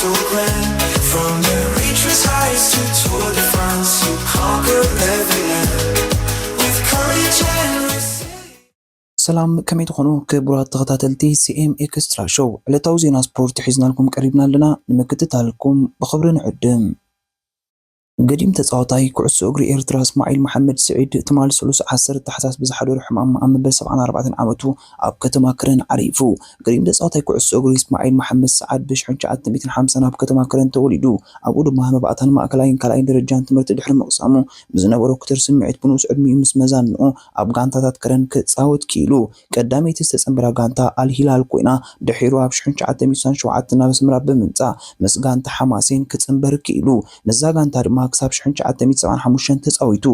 From the reaches heights to Tour de France, you conquer every land with courage and resilience. ሰላም፣ ከመይ ትኾኑ ክቡራት ተኸታተልቲ ሲ ኤም ኤክስትራ ሾው? ዕለታዊ ዜና ስፖርት ሒዝናልኩም ቀሪብና ኣለና። ንምክትታልኩም ብኽብሪ ንዕድም። ገዲም ተጻዋታይ ኩዕሶ እግሪ ኤርትራ እስማዒል መሓመድ ስዒድ ትማል ሰሉስ ዓሰርተ ታሕሳስ ብዝሓደሮ ሕማም ኣብ መበል ሰብዓን ኣርባዕተን ዓመቱ ኣብ ከተማ ከረን ዓሪፉ። ገዲም ተጻዋታይ ኩዕሶ እግሪ እስማዒል መሓመድ ሰዓድ ብሽሕን ትሽዓተ ሚእትን ሓምሳን ኣብ ከተማ ከረን ተወሊዱ። ኣብኡ ድማ መባእታን ማእከላይን ካልኣይን ደረጃን ትምህርቲ ድሕሪ ምቕሳሙ፣ ብዝነበሮ ክቱር ስምዒት ብንኡስ ዕድሚኡ ምስ መዛንኡ ኣብ ጋንታታት ከረን ክጻወት ክኢሉ። ቀዳመይቲ ዝተጸንበራ ጋንታ ኣል ሂላል ኮይና፣ ድሒሩ ኣብ ሽሕን ትሽዓተ ሚእትን ስሳን ሸውዓተን ናብ ኣስመራ ብምምጻእ ምስ ጋንታ ሓማሴን ክጽንበር ክኢሉ። ምስዛ ጋንታ ድማ ክሳብ ሽሕን ትሽዓተ ሚእትን ሰብዓን ሓሙሽተን ተጻዊቱ።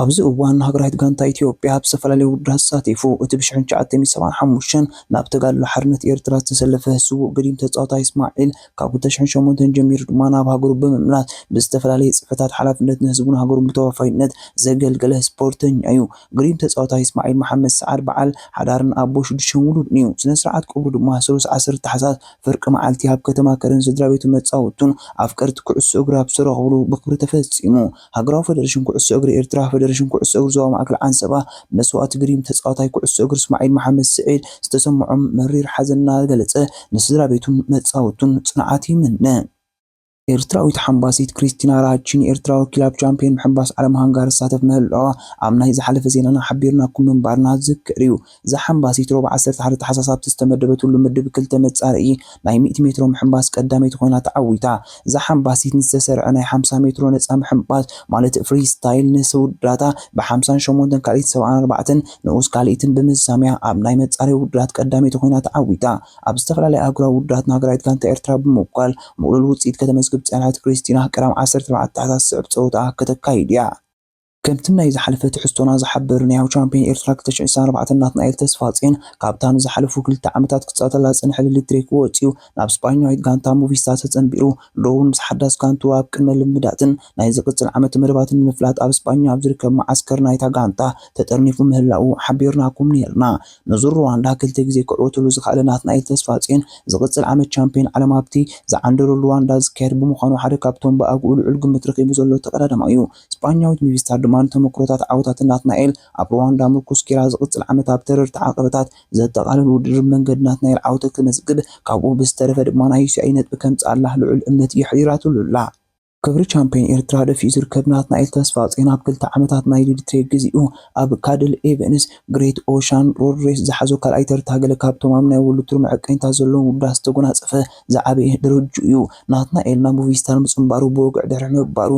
ኣብዚ እዋን ሃገራዊት ጋንታ ኢትዮጵያ ኣብ ዝተፈላለዩ ውድድራት ተሳቲፉ። እቲ ብሽሕን ትሽዓተ ሚእትን ሰብዓን ሓሙሽተን ናብ ተጋድሎ ሓርነት ኤርትራ ዝተሰለፈ ስዉእ ገዲም ተጻዋታይ እስማዒል፣ ካብ ክልተ ሽሕን ሸሞንተን ጀሚሩ ድማ ናብ ሃገሩ ብምምላስ ብዝተፈላለየ ጽፍሕታት ሓላፍነት ንህዝቡን ሃገሩን ብተወፋይነት ዘገልገለ ስፖርተኛ እዩ። ገዲም ተጻዋታይ እስማዒል መሓመድ ሰዓድ በዓል ሓዳርን ኣቦ ሽዱሽተን ውሉድን እዩ። ስነ ስርዓት ቀብሩ ድማ ሰሉስ ዓሰርተ ታሕሳስ ፍርቂ መዓልቲ ኣብ ከተማ ከረን ስድራ ቤቱ፣ መጻወቱን ኣፍቀርቲ ኩዕሶ እግሪ ኣብ ዝተረኸብሉ ብኽብሪ ተፈጺሙ። ሃገራዊ ፈደረሽን ኩዕሶ እግሪ ኤርትራ፣ ፈደረሽን ኩዕሶ እግሪ ዞባ ማእከል ዓንሰባ፣ መስዋእቲ ገዲም ተጻዋታይ ኩዕሶ እግሪ እስማዒል መሓመድ ስዒድ ዝተሰምዖም መሪር ሓዘን እናገለጸ፣ ንስድራ ቤቱን መጻወቱን ጽንዓት ይምነ። ኤርትራዊት ሓምባሲት ክሪስቲና ራቺ ንኤርትራ ወኪላ ኣብ ቻምፒዮን ምሕንባስ ዓለም ሃንጋሪ ትሳተፍ ምህላዋ ኣብ ናይ ዝሓለፈ ዜናና ሓቢርናኩም ምንባርና ዝዝክር እዩ። እዛ ሓምባሲት ሮብ ዓሰርተ ሓደ ታሕሳስ ኣብቲ ዝተመደበትሉ ምድብ ክልተ መጻረዪ ናይ ሚእቲ ሜትሮ ምሕንባስ ቀዳመይቲ ኮይና ተዓዊታ። እዛ ሓምባሲት ንዝተሰርዐ ናይ ሓምሳ ሜትሮ ነጻ ምሕንባስ፣ ማለት ፍሪ ስታይል፣ ንስ ውድድራታ ብሓምሳን ሸሞንተን ካልኢት ሰብዓን ኣርባዕተን ንኡስ ካልኢትን ብምዝዛምያ ኣብ ናይ መጻረዪ ውድድራት ቀዳመይቲ ኮይና ተዓዊታ። ኣብ ዝተፈላለያ ኣህጉራዊ ውድድራት ንሃገራዊት ጋንታ ኤርትራ ብምውካል ምቕሉል ውጽኢት ከተመዝግብ ዝጸንሐት ክሪስቲና፣ ቀዳም ዓሰርተ ኣርባዕተ ታሕሳስ ዝስዕብ ጸወታ ከተካይድ እያ። ከምቲ ናይ ዝሓለፈ ትሕዝቶና ዝሓበርናዮ፣ ቻምፒዮን ኤርትራ ክልተ ሽሕን ዕስራን ኣርባዕተን ናትናኤል ተስፋጽዮን ካብታ ንዝሓለፉ ክልተ ዓመታት ክጻወተላ ዝጸንሐ ልልትሬክ ወጺኡ ናብ ስጳኛዊት ጋንታ ሙቪስታር ተጸንቢሩ፣ ሎውን ምስ ሓዳስ ጋንትኡ ኣብ ቅድመ ልምዳትን ናይ ዝቕጽል ዓመት መደባትን ንምፍላጥ ኣብ ስጳኛ ኣብ ዝርከብ መዓስከር ናይታ ጋንታ ተጠርኒፉ ምህላዉ ሓቢርናኩም ኔርና። ንዙር ሩዋንዳ ክልተ ግዜ ክዕወተሉ ዝኸኣለ ናትናኤል ተስፋጽዮን፣ ዝቕጽል ዓመት ቻምፒዮን ዓለም ኣብቲ ዝዓንደረሉ ሩዋንዳ ዝካየድ ብምዃኑ፣ ሓደ ካብቶም ብኣግኡ ልዑል ግምት ረኺቡ ዘሎ ተቐዳዳማይ እዩ። ስጳኛዊት ሚቪስታር ድማ ንተመክሮታት ዓወታት ናትናኤል ኣብ ሩዋንዳ ምርኩስ ጌራ፣ ዝቕጽል ዓመት ኣብ ተረርቲ ዓቐበታት ዘጠቓልል ውድድር መንገዲ ናትናኤል ዓወት ክመዝግብ፣ ካብኡ ብዝተረፈ ድማ ናይ ዩ ሲ ኣይ ነጥቢ ከምጽኣላ ልዑል እምነት የሕዲራትሉ ኣላ። ክብሪ ቻምፒዮን ኤርትራ ደፊኡ ዝርከብ ናትናኤል ተስፋጽዮን፣ ኣብ ክልተ ዓመታት ናይ ልልትሬክ ግዜኡ ኣብ ካድል ኤቨንስ ግሬት ኦሻን ሮድ ሬስ ዝሓዞ ካልኣይ ተርታ፣ ገለ ካብቶም ኣብ ናይ ወርልድ ቱር መዐቀኒታት ዘለዎም ውድድራት ዝተጎናጸፈ ዝዓበየ ደረጅኡ እዩ። ናትናኤል ናብ ሙቪስታር ምጽንባሩ ብወግዒ ድሕሪ ምባሩ፣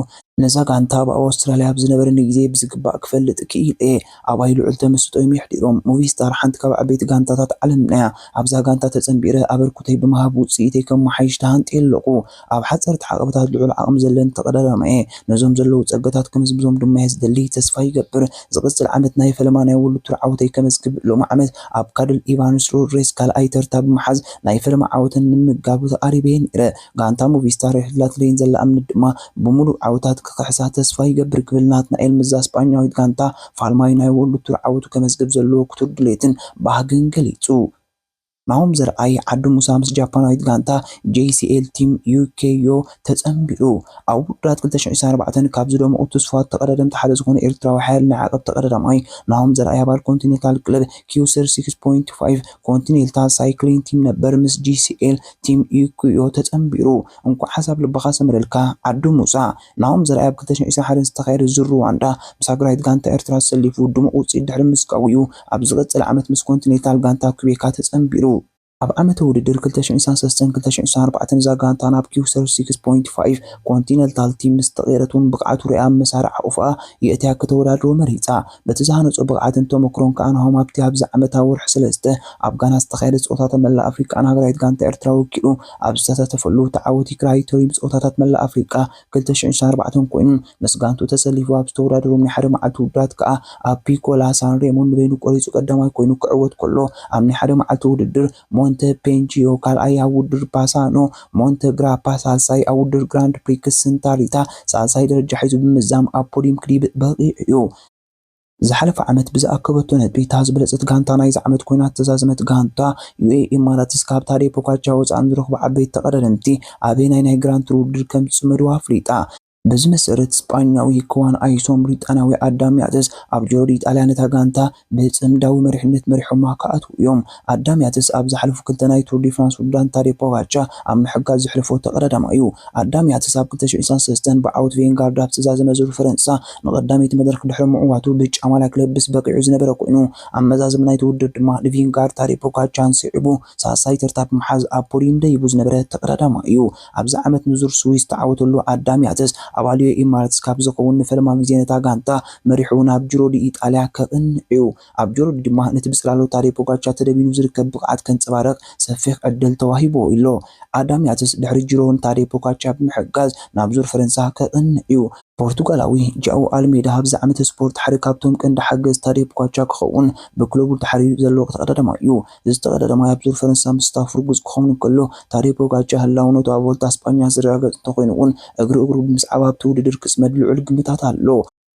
ነዛ ጋንታ ኣብ ኣውስትራልያ ኣብ ዝነበረኒ ግዜ ብዝግባእ ክፈልጥ ክኢለ እየ። ኣባይ ልዑል ተመስጦ እዮም የሕዲሮም። ሙቪስታር ሓንቲ ካብ ዓበይቲ ጋንታታት ዓለምና እያ። ኣብዛ ጋንታ ተጸንቢረ ኣበርክቶይ ብምሃብ ውጽኢተይ ከመሓይሽ ተሃንጥየ ኣለኹ። ኣብ ሓጸርቲ ዓቐበታት ልዑል ዓቕሚ ዘለኒ ተቐዳዳማይ እየ። ነዞም ዘለዉ ጸጋታት ክምዝምዞም ድማ እየ ዝደሊ። ተስፋ ይገብር ዝቕጽል ዓመት ናይ ፈለማ ናይ ወርልድ ቱር ዓወተይ ከመዝግብ። ሎሚ ዓመት ኣብ ካድል ኢቫንስ ሮድ ሬስ ካልኣይ ተርታ ብምሓዝ ናይ ፈለማ ዓወተይ ንምምዝጋብ ተቓሪበ እየ ነይረ። ጋንታ ሙቪስታር የሕድላትለይን ዘላ እምነት ድማ ብምሉእ ዓወታት ክኽሕሳ ተስፋ ይገብር ክብል ናትናኤል ምስዛ ስጳኛዊት ጋንታ ፋልማይ ናይ ወርልድ ቱር ዓወቱ ከመዝግብ ዘለዎ ክቱር ድሌትን ባህግን ገሊጹ። ናሆም ዘርኣይ ዓዲ ሙሳ ምስ ጃፓናዊት ጋንታ ጄ ሲ ኤል ቲም ዩ ኬ ዮ ተጸንቢሩ። ኣብ ውድድራት ክልተ ሽሕን ዕስራን ኣርባዕተን ካብ ዝደመቑ ትስፉዋት ተቐዳደምቲ ሓደ ዝኾነ ኤርትራዊ ሓያል ናይ ዓቐብ ተቐዳዳማይ ናሆም ዘርኣይ ኣባል ኮንቲኔንታል ክለብ ኪውሰር ሲክስ ፖይንት ፋይቭ ኮንቲኔንታል ሳይክሊን ቲም ነበር ምስ ጂ ሲ ኤል ቲም ዩ ኬ ዮ ተጸንቢሩ። እንኳዕ ሓሳብ ልብኻ ሰመረልካ ዓዲ ሙሳ። ናሆም ዘርኣይ ኣብ ክልተ ሽሕን ዕስራን ሓደን ዝተኻየደ ዙር ሩዋንዳ ምስ ሃገራዊት ጋንታ ኤርትራ ተሰሊፉ ድሙቕ ውጽኢት ድሕሪ ምምዝጋቡ እዩ ኣብ ዝቕጽል ዓመት ምስ ኮንቲኔንታል ጋንታ ኩቤካ ተጸንቢሩ። ኣብ ዓመተ ውድድር ክልተ ሽሕን ዕስራን ሰለስተን ክልተ ሽሕን ዕስራን ኣርባዕተን እዛ ጋንታ ናብ ኪውሰር ሲክስ ፖይንት ፋይቭ ኮንቲነንታል ቲም ምስ ተቐየረት እውን ብቕዓቱ ርኣ ኣብ መሳርዕ ሓቑፍኣ የእትያ ከተወዳድሮ መሪጻ። በቲ ዝሃነጾ ብቕዓትን ተመክሮን ከኣ ናሆም ኣብቲ ኣብዚ ዓመት ኣብ ወርሒ ሰለስተ ኣብ ጋና ዝተኻየደ ጸወታታት መላእ ኣፍሪቃ ንሃገራዊት ጋንታ ኤርትራ ወኪሉ ኣብ ዝተሳተፈሉ ተዓወቲ ክራይተሪየም ጸወታታት መላእ ኣፍሪቃ ክልተ ሽሕን ዕስራን ኣርባዕተን ኮይኑ ምስ ጋንትኡ ተሰሊፉ ኣብ ዝተወዳደሮም ናይ ሓደ መዓልቲ ውድድራት ከኣ ኣብ ፒኮላ ሳን ሬሞ ንበይኑ ቆሪጹ ቀዳማይ ኮይኑ ክዕወት ከሎ፣ ኣብ ናይ ሓደ መዓልቲ ውድድር ሞንተ ፔንቺዮ ካልኣይ፣ ኣብ ውድድር ፓሳኖ ሞንተ ግራፓ ሳልሳይ፣ ኣብ ውድድር ግራንድ ፕሪክስ ስንታ ሪታ ሳልሳይ ደረጃ ሒዙ ብምዛም ኣብ ፖዲየም ክድይብ በቒዑ እዩ። ዝሓለፈ ዓመት ብዝኣከበቶ ነጥቢ እታ ዝበለጸት ጋንታ ናይዚ ዓመት ኮይና፣ እተዛዘመት ጋንታ ዩ ኤ ኢ ኢማራትስ ካብ ታዴ ፖጋቻር ወጻኢ ንዝረኽቡ ዓበይቲ ተቐዳደምቲ ኣበየናይ ናይ ግራንድ ቱር ውድድር ከም ዝጽመድዋ ኣፍሊጣ። በዚ መሰረት፣ ስጳኛዊ ክዋን ኣይሶን ብሪጣንያዊ ኣዳም ያተስ ኣብ ጂሮ ዲ ኢጣልያ ነታ ጋንታ ብጽምዳዊ መሪሕነት መሪሖማ ክኣትዉ እዮም። ኣዳም ያተስ ኣብ ዝሓለፉ ክልተ ናይ ቱር ዲ ፍራንስ ውድድራት ንታዴ ፖጋቻር ኣብ ምሕጋዝ ዘሕለፎ ተቐዳዳማይ እዩ። ኣዳም ያተስ ኣብ ክልተ ሽሕን ዕስራን ሰለስተን ብዓወት ቬንጋርድ ኣብ ዝተዛዘመ ዙር ፈረንሳ ንቐዳመይቲ መድረኽ ድሕሪ ምዕዋቱ ብጫ ማልያ ክለብስ በቒዑ ዝነበረ ኮይኑ፣ ኣብ መዛዘሚ ናይቲ ውድድር ድማ ንቬንጋርድ ታዴ ፖጋቻርን ስዒቡ ሳልሳይ ተርታ ብምሓዝ ኣብ ፖድዩም ደይቡ ዝነበረ ተቐዳዳማይ እዩ። ኣብዚ ዓመት ንዙር ስዊስ ዝተዓወተሉ ኣዳም ያተስ ኣባል ዩ ኤ ኢ ኢማራትስ ካብ ዝኸውን ንፈለማ ግዜ ነታ ጋንታ መሪሑ ናብ ጂሮ ዲ ኢጣልያ ከቕንዕ እዩ። ኣብ ጂሮ ዲ ድማ ነቲ ብጽላሎት ታዴ ፖጋቻር ተደቢኑ ዝርከብ ብቕዓት ከንጸባርቕ ሰፊሕ ዕድል ተዋሂብዎ ኣሎ። ኣዳም ያተስ ድሕሪ ጂሮ ንታዴ ፖጋቻር ብምሕጋዝ ናብ ዙር ፈረንሳ ከቕንዕ እዩ። ፖርቱጋላዊ ጃኦ ኣልሜዳ ኣብዚ ዓመተ ስፖርት ሓደ ካብቶም ቀንዲ ሓገዝ ታዴ ፖጋቻር ክኸውን ብክለቡ ተሓርዩ ዘሎ ተቐዳዳማይ እዩ። እዚ ተቐዳዳማይ ኣብ ዙር ፈረንሳ ምስታፉ ርጉጽ ክኸውን እንከሎ፣ ታዴ ፖጋቻር ህላውነቱ ኣብ ቮልታ ስጳኛ ዝረጋገጽ እንተኾይኑ እውን፣ እግሪ እግሩ ብምስዓብ ኣብቲ ውድድር ክጽመድ ልዑል ግምታት ኣሎ።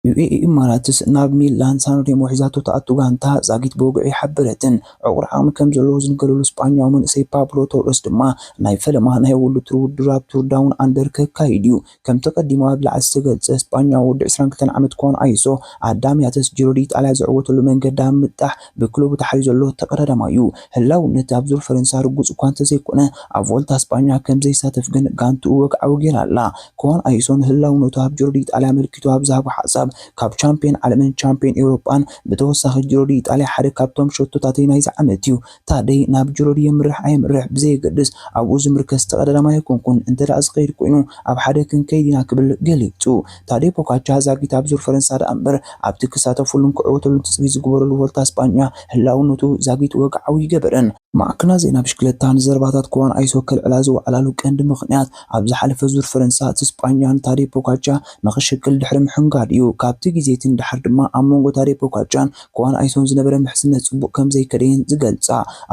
ዩ ኤ ኢ ኢማራትስ ናብ ሚላን ሳንሬሞ ሒዛቶ ትኣቱ ጋንታ ዛጊት ብወግዒ ኣይሓበረትን። ዕቑር ዓቕሚ ከም ዘለዎ ዝንገረሉ ስጳኛዊ መንእሰይ ፓብሎ ቶረስ ድማ ናይ ፈለማ ናይ ወርልድ ቱር ውድድር ኣብ ቱር ዳውን ኣንደር ከካይድ እዩ። ከምቲ ቀዲሙ ኣብ ላዕሊ ዝተገልጸ፣ ስጳኛዊ ወዲ ዕስራን ክልተን ዓመት ክዋን ኣይሶ ኣዳም ያተስ ጂሮ ዲ ኢጣልያ ዘዕወተሉ መንገዲ ኣብ ምብጣሕ ብክለቡ ተሓርዩ ዘሎ ተቐዳዳማይ እዩ። ህላውነት ኣብ ዙር ፈረንሳ ርጉጽ እኳ እንተዘይኮነ፣ ኣብ ቮልታ ስጳኛ ከም ዘይሳተፍ ግን ጋንትኡ ወግዓዊ ገይራ ኣላ። ክዋን ኣይሶ ንህላውነቱ ኣብ ጂሮ ዲ ኢጣልያ ኣመልኪቱ ኣብ ዝሃቦ ሓሳብ፣ ካብ ቻምፕዮን ዓለምን ቻምፕዮን ኤውሮጳን ብተወሳኺ ጂሮ ዲ ኢጣልያ ሓደ ካብቶም ሸቶታተይ ናይዚ ዓመት እዩ። ታደይ ናብ ጅሮ ድየ ምርሕ ኣየምርሕ ብዘየገድስ ኣብኡ ዝምርከስ ተቐዳዳማይ ኣይኮንኩን፣ እንተ ደኣ ዝኸይድ ኮይኑ ኣብ ሓደ ክንከይድ ኢና ክብል ገሊጹ። ታደይ ፖካቻ ዛጊት ኣብ ዙር ፈረንሳ ደኣ እምበር ኣብቲ ክሳተፈሉን ክዕወተሉን ትጽቢት ዝግበረሉ ቮልታ ስጳኛ ህላውነቱ ዛጊት ወግዓዊ ይገበረን። ማዕከናት ዜና ብሽክለታ ንዘረባታት ክዋን ኣይሶ ከልዕላ ዝወዓላሉ ቀንዲ ምኽንያት ኣብ ዝሓለፈ ዙር ፈረንሳ እቲ ስጳኛን ታደይ ፖካቻ ንኽሽቅል ድሕሪ ምሕንጋድ እዩ። ካብቲ ግዜ እቲ ንደሓር ድማ ኣብ መንጎ ታደይ ፖካቻን ክዋን ኣይሶን ዝነበረ ምሕዝነት ጽቡቕ ከም ዘይከደየን ዝገልጻ።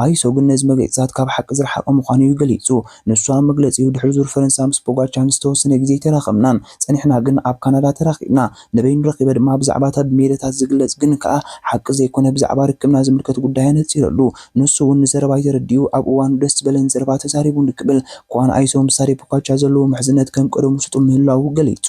ኣይሶ ግን ነዚ መግለጺታት ካብ ሓቂ ዝረሓቐ ምዃኑ እዩ ገሊጹ። ንሱ ኣብ መግለጺኡ፣ ድሕሪ ዙር ፈረንሳ ምስ ፖጋቻ ንዝተወሰነ ግዜ ኣይተራኸብናን፣ ጸኒሕና ግን ኣብ ካናዳ ተራኺብና። ንበይኑ ረኺበ ድማ ብዛዕባ እታ ብሜዳታት ዝግለጽ ግን ከኣ ሓቂ ዘይኮነ ብዛዕባ ርክብና ዝምልከት ጉዳይ ኣነጺረሉ። ንሱ እውን ንዘረባይ ተረዲኡ ኣብ እዋኑ ደስ ዝበለን ዘረባ ተዛሪቡኒ ክብል ክዋን ኣይሶ ምስ ታደይ ፖጋቻ ዘለዎ ምሕዝነት ከም ቀደሙ ስጡም ምህላዉ ገሊጹ።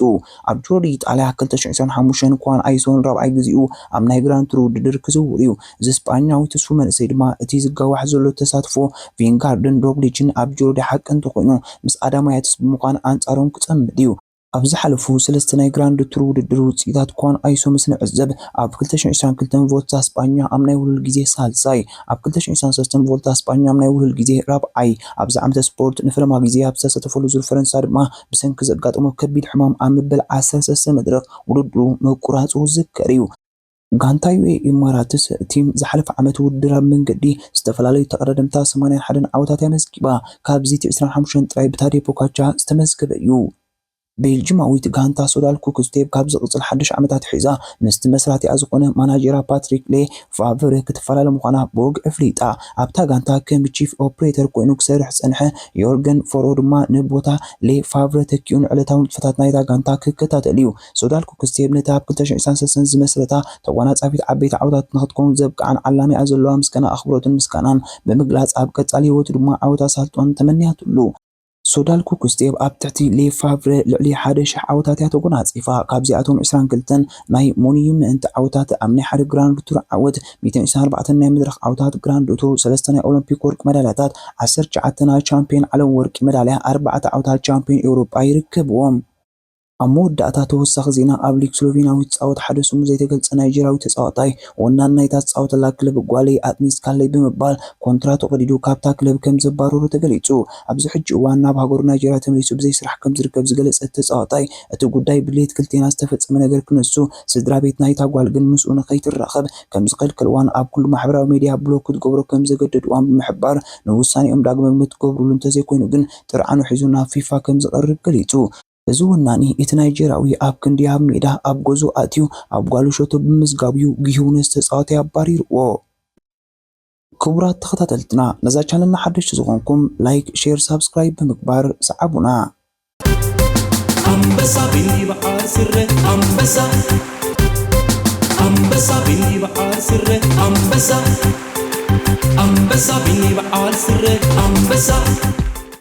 ኣብ ቱር ዲ ኢጣልያ ክልተ ሽሕን ዕስራን ሓሙሽተን ክዋን ኣይሶ ንራብዓይ ግዜኡ ኣብ ናይ ግራንድ ቱር ውድድር ክዝውር እዩ። እዚ ስጳኛዊ ትስፉ መንእሰይ ድማ እቲ ዝጋዋሕ ዘሎ ተሳትፎ ቪንጋርድን ሮግሊችን ኣብ ቱር ዲ ሓቂ እንተኾይኑ ምስ ኣዳም ያተስ ብምዃን ኣንጻሮም ክጸምድ እዩ። ኣብ ዝሓለፉ ሰለስተ ናይ ግራንድ ቱር ውድድር ውጽኢታት ክዋን ኣይሶ ምስ ንዕዘብ፣ ኣብ ክልተ ሽሕን ዕስራን ክልተን ቮልታ ስጳኛ ኣብ ናይ ውልውል ግዜ ሳልሳይ፣ ኣብ ክልተ ሽሕን ዕስራን ሰለስተን ቮልታ ስጳኛ ኣብ ናይ ውልውል ግዜ ራብዓይ፣ ኣብዚ ዓመተ ስፖርት ንፈለማ ግዜ ኣብ ዝተሳተፈሉ ዙር ፈረንሳ ድማ ብሰንኪ ዘጋጠሞ ከቢድ ሕማም ኣብ መበል ዓሰርተ ሰለስተ መድረኽ ውድድሩ ምቁራጹ ዝዝከር እዩ። ጋንታ ዩ ኤ ኢ ኢማራትስ ቲም ዝሓለፈ ዓመት ውድድር ኣብ መንገዲ ዝተፈላለዩ ተቐዳደምታ ሰማንያን ሓደን ዓወታት ኣመዝጊባ። ካብዚ እቲ ዕስራን ሓሙሽተን ጥራይ ብታደይ ፖካቻ ዝተመዝገበ እዩ። ቤልጂማዊት ጋንታ ሶዳል ኩክስቴፕ ካብ ዝቕጽል ሓድሽ ዓመት ኣትሒዛ ምስቲ መስራቲኣ ዝኾነ ማናጀራ ፓትሪክ ሌ ፋቨረ ክትፈላለ ምዃና ብወግዒ ኣፍሊጣ። ኣብታ ጋንታ ከም ቺፍ ኦፕሬተር ኮይኑ ክሰርሕ ዝጸንሐ ዮርገን ፎሮ ድማ ንቦታ ሌ ፋቭረ ተኪኡ ንዕለታዊ ንጥፈታት ናይታ ጋንታ ክከታተል እዩ። ሶዳል ኩክስቴፕ ነታ ኣብ ክልተ ሽሕን ዕስራን ሰለስተን ዝመስረታ ተጓናጻፊት ዓበይቲ ዓወታት ንኽትከውን ዘብቅዓን ዓላሚኣ ዘለዋ ምስጋና ኣኽብሮትን ምስጋናን ብምግላጽ ኣብ ቀጻሊ ህይወቱ ድማ ዓወት ኣሳልጦን ተመንያትሉ። ሶዳል ኩክስቴፕ ኣብ ትሕቲ ሌ ፋቭረ ልዕሊ ሓደ ሽሕ ዓወታት እያ ተጎናጺፋ። ካብዚኣቶም ዕስራን ክልተን ናይ ሞኒዩመንት ዓወታት ኣብ ናይ ሓደ ግራንድ ቱር ዓወት፣ ሚእትን ዕስራን ኣርባዕተን ናይ መድረኽ ዓወታት ግራንድ ቱር፣ ሰለስተ ናይ ኦሎምፒክ ወርቂ መዳልያታት፣ ዓሰርተ ትሽዓተ ናይ ቻምፕዮን ዓለም ወርቂ መዳልያ፣ ኣርባዕተ ዓወታት ቻምፕዮን ኤውሮጳ ይርከብዎም። ኣብ መወዳእታ ተወሳኺ ዜና፣ ኣብ ሊግ ስሎቬንያዊ ዝጻወት ሓደ ስሙ ዘይተገልጸ ናይጀርያዊ ተጻዋታይ፣ ወናን ናይታ ዝጻወተላ ክለብ ጓለይ ኣጥኒስካለይ ብምባል ኮንትራቱ ቀዲዱ ካብታ ክለብ ከም ዘባረሮ ተገሊጹ። ኣብዚ ሕጂ እዋን ናብ ሃገሩ ናይጀርያ ተመሊሱ ብዘይ ስራሕ ከም ዝርከብ ዝገለጸ እቲ ተጻዋታይ፣ እቲ ጉዳይ ብድሌት ክልቴና ዝተፈጸመ ነገር ክንሱ፣ ስድራ ቤት ናይታ ጓል ግን ምስኡ ንኸይትራኸብ ከም ዝኸልከልዋን ኣብ ኩሉ ማሕበራዊ ሜድያ ብሎክ ክትገብሮ ከም ዘገደድዋን ብምሕባር፣ ንውሳኔኦም ዳግመ ግምት ክገብርሉ እንተዘይኮይኑ ግን ጥርዓኑ ሒዙ ናብ ፊፋ ከም ዝቐርብ ገሊጹ። እዚ ወናኒ እቲ ናይጀርያዊ ኣብ ክንዲ ኣብ ሜዳ ኣብ ገዝኡ ኣትዩ ኣብ ጓሉ ሸቶ ብምምዝጋቡ'ዩ ጊዮንስ ተጻዋታይ ኣባሪርዎ። ክቡራት ተኸታተልትና፣ ነዛ ቻነልና ሓደሽቲ ዝኾንኩም ላይክ፣ ሼር፣ ሳብስክራይብ ብምግባር ሰዓቡና። ኣንበሳ ቢኒ በዓል ስረ ኣንበሳ ኣንበሳ ቢኒ በዓል ስረ ኣንበሳ ኣንበሳ ቢኒ በዓል ስረ ኣንበሳ